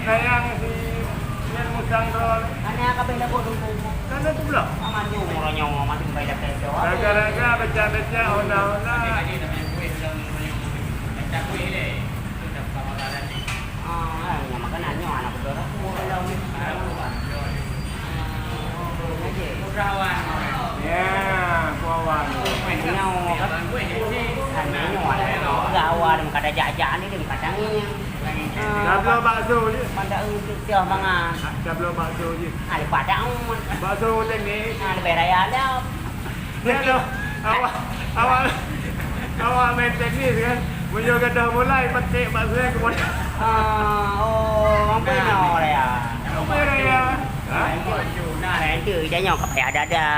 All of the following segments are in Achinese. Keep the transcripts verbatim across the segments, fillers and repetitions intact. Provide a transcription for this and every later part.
Sayang si Nyan Musang droe. Aneuk kabeh lagoe dulu. Kan tu pula. Aman nyoe, uroe nyoe, mati bayi dah kacau. Raga-raga, becak-becak, ona-ona. Ah, nyang makanan nyoe aneuk beutôi. Ya, kawan. Nyoe kan. Kan nyoe aneuk. Kawan kada jak-jak ni, dia kadang ni. Dah bloe bakso je. Pada untuk tiap mangan. Dah bloe bakso je. Ah, lepas dah. Bakso tadi. Ah, lebih raya dah. Ya, dah. Awak, awak, awak main tenis kan? Meunyoe gadoh bola, pakai bakso yang kemudian. Ah, oh, ampun, nah. Raya. Ampun, raya. Ha? Nah, itu, jangan kau payah dada.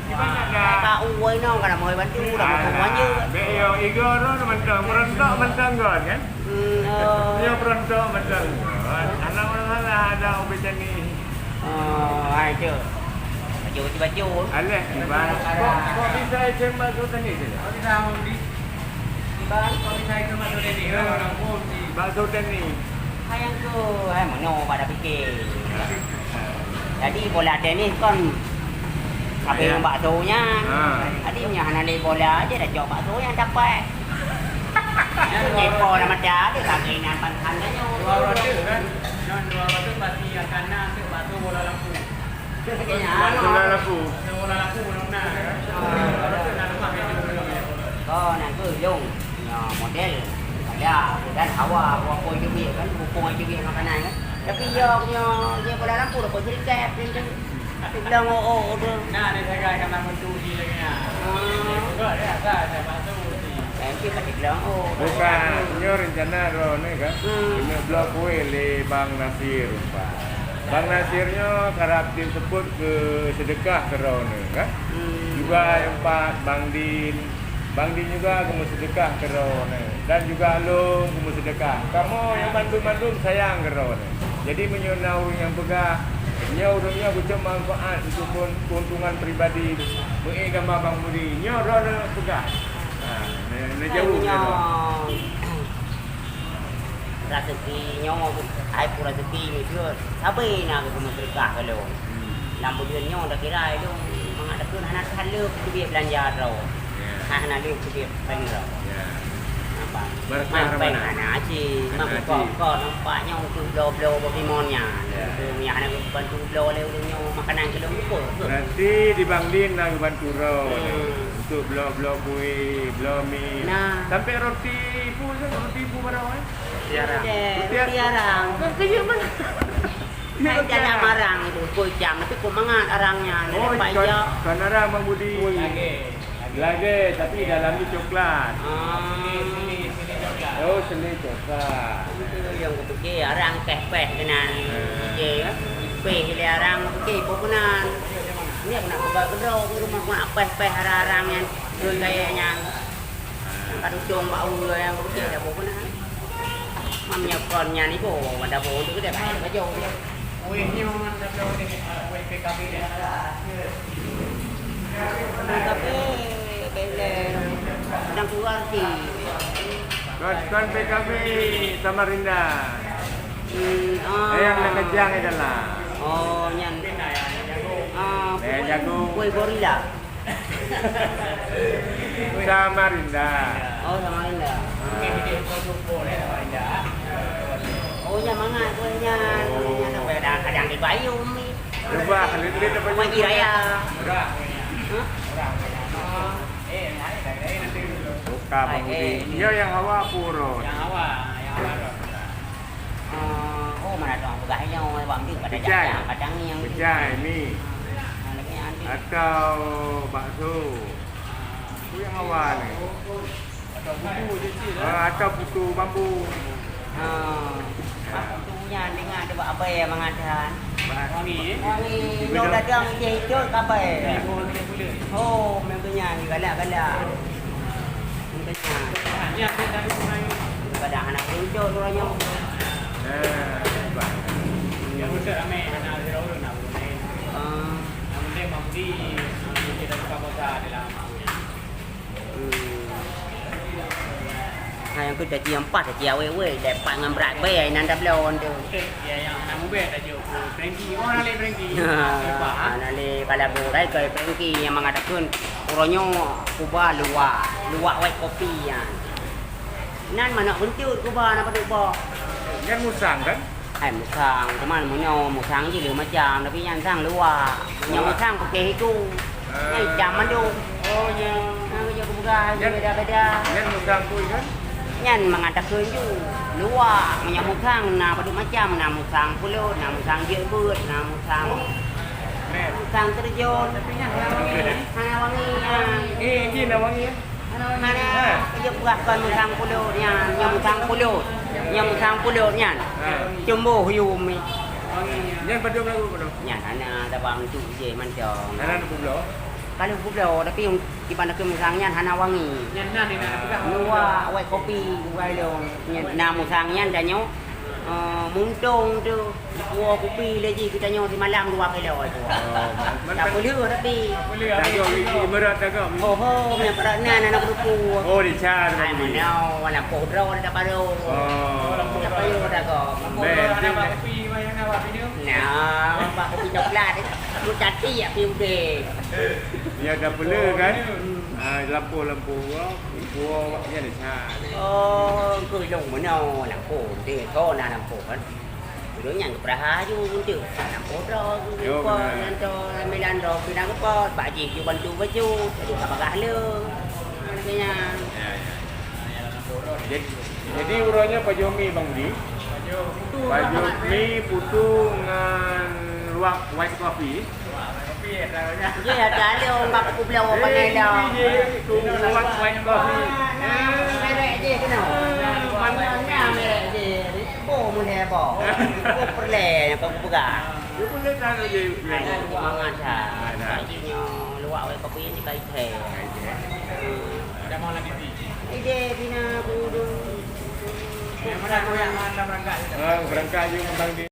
Gimana dah? Kau uwai no, kan mau bantu, dah mau bantu. Bek yo, igo no, mentang, merentak, mentang gon kan? Hmm, oh. Nyoe peurontok mantong. Anak ureueng salah ada ubé tani. Oh, hai tu. Baju, baju, baju. Alah, iban. Kok, kok bisa icen bakso tani tu? Kok bisa, Bang Budi? Iban. Kok bisa icen bakso tani? Bakso tani. Hai yang tu, hai mano pada fikir. Jadi bola tenis kon habis ngon bakso nyan. Ha. Jadi nyan hana lé bola aja dah cok bakso nyan dapat. Nyan dua Nyepo nama dia ada lagi nan pan-, pan tanyoe. Dua roti kan? Nyan dua roti pasti akan na tu bakso bola lampu. Bola lampu. Bola lampu belum na. Dua roti na rumah dia. Oh, nan tu long. Nyoe model ada dan hawa, hawa pun jubit kan, hukung jubit makanan kan. Tapi yo nyoe, nyoe bola lampu dah pun serikat pintu. Tapi bilang oh, oh, udah. Nah, ada jaga kamar menteri lagi nah. Hmm. Buka dia asal saya masuk. Nanti pasti bilang oh. Bukan, nyoe rencana droeneuh kan. Hmm. Kena bloe kueh lé Bang Nasir, Pak. Bang Nasir nyoe karab disebut ke sedekah keu droeneuh kan. Hmm. Juga empat Bang Din, Bang Din juga geumeuseudekah keu droeneuh dan juga lôn geumeuseudekah. Kamoe nyang mandum-mandum sayang keu droeneuh. Jadi, meunyoe na ureueng nyang peugah, nyoe ureueng nyoe geucok manfaat untuk keun-, keuntungan pribadi, meuék gamba Bang Budi, nyoe droeneuh peugah. Ha, ne-, neujaweueb lé droe. Raseuki nyoe, hai peue raseuki miseue, sabe na geumeuseudekah keu lôn. Hmm. Lam buleuen nyoe takira lôn mangat takheun hana that lé keubiet beulanja droe. Ya. Hana lé keubiet beulanja. Ya. Apa? Berkah. Hana aci. Hana aci. Mak kok, kok nampak nyoe untuk bloe-bloe bak limon nyan. Ya. Untuk nyan hana bantu bloe lé ureueng nyoe makanan keu lôn lupa. Berarti di Bang Din na geubantu droe. Hmm. Untuk bloe-bloe kueh, bloe mi. Nah. Sampai roti pu, roti pu barang, eh? Roti arang. Roti arang. Roti arang. Kan kaya mana? Hai, roti arang. Dalam arang itu, kocang, tapi kok mangat arangnya, oh, lepak ikan, hijau. Ikan arang, Bang Budi. Lagèe. Lagèe, tapi dalam ni coklat. Ah. Oh, seulé coklat. Itu yang kupikir, arang peh-peh keunan. Eh. Pikir, ya. Peh lé arang, pikir, kok keunan. Ni aku nak peugah keudroe, di rumah aku nak peh-peh arang-arang nyan. Keu gaya nyan. Kan cong bak uleue nyang beutôi dah boh keunan. Mam nyoe kon nyan iboh, pada boh tu dah baik bajong. Kueh nyoe man dah tahu deh, kueh P K B deh. P K B, bela. Sedang keluar ti. Kon, kon P K B Samarinda. Hmm, ah. Eh, yang nak kejang itu lah. Oh, nyan. Ah, eh, jago. Kueh gorila. Samarinda. Oh, Samarinda. Oh, nyan mangat kueh nyan. Nyan apa, kadang-kadang di Bayu mi. Rubah, lilin apa? Kueh raya. Hah? Buka, Bang Budi. Nyoe nyang hawa purun. Nyang hawa, nyang hawa. Ah, oh, mana tu peugah nyoe, Bang Dik, pada pecai. Jam-jam, kadang ni yang pecai mi. Ah, lagi yang antik. Atau bakso. Tu yang awal ni. Atau buku je cik, eh? Ah, atau putu bambu. Ah, putu nyan dengar dia buat apa ya, mangadan? Wangi, eh? Wangi. Dong datang je hijau kapai. Oh, memangnya galak-galak. Kadang anak kerucut orang nyoe. Eh, hebat. Yang betul ramai, anak orang nak bermain. Ah. Yang penting mampu di, kita buka puasa dalam. Hmm. Hai, Keu taci empat, taci awai-awai, lepat ngon brat bèe nan tabloe tu. Eh, ya, yang nak ubé tajuk Frankie. Oh, nak lé Frankie. Lepas, ha? Nak lé kala burai keu Frankie nyang mengatakan uroe nyoe kuba luwak, luwak white coffee nyan. Nan manok beuntot kuba na padub boh. Nyan musang kan? Hai musang, teuma meunyoe musang jih lheueh macam, tapi nyan sang luwak. Meunyoe musang putih itu, nyan itam mandum. Oh, nyan. Nah, keuh kupeugah, nyan beda-beda. Nyan musang kui kan? Nyan meunan takheun ju. Luwak, meunyoe musang na padub macam, na musang pulot, na musang jeuet beuet, na musang, musang teurjôn. Tapi nyan hana wangi. Hana wangi, ha. Eh, jih na wangi, ya? Hana, keuh peugah kon musang pulot nyan, nyan musang pulot. Nyan musang pulot nyan. Ha. Cumboh yum. Nyan padum lagu padum? Nyan hana tabang tu jih mantong. Hana neupubloe? Ka lheueh kubloe, tapi kiban takheun musang nyan hana wangi. Nyan na, na peugah. Luwak, white coffee, bukan lôn. Nyan na musang nyan tanyoe, eh, muntong tu. Dua kupi lé jih geutanyoe simalam dua kilo itu. Oh, man-, man-, tapeuleueh tapi. Tapeuleueh, i-, i-, imeurot dagang. Oh, ho, meunyoe peurot nan aneuk keurupu. Oh, di cha. Ai, mana, wana poh droe dah baru. Oh. Dah baru dah go. Bèk. Dah ba kupi, mana ba minum? Nah, ba kupi coklat. Lu cantik ya, pi udeh. Ya, dah peuleueh kan? Ah, lampu-lampu, wah, lampu awak nyan di cha. Oh, keu ilong meunoe, lampu udeh, ko na lampu kan. Ulôn nyan geupeuraha aju untuk nyan poh droe, yo, beuna. Nyan to, sambilan droe, pih na geupot, bak jih ju bantu bacut, jadi ka bagah le. Lagèe nyan. Ya, ya. Jadi, jadi uroe nyoe pajoh mi Bang Budi? Pajoh mi putu ngon luwak white coffee. Jih ada le orang bak kubloe. Eh, pandai dah. Kupi je, tu luwak white coffee. Nah, merek jih kena. Mana? Nah, merek jih. Bo mulai bo. Bo perle nyang kau peugah. Dia pun dia tahu je. Ai, semangat dah. Ada. Jih nyoe luwak white coffee ni kai thèe. Ada mau lagi ti. Ide bina kudung. Yang mana kau yang mana berangkat? Ah, berangkat je memang di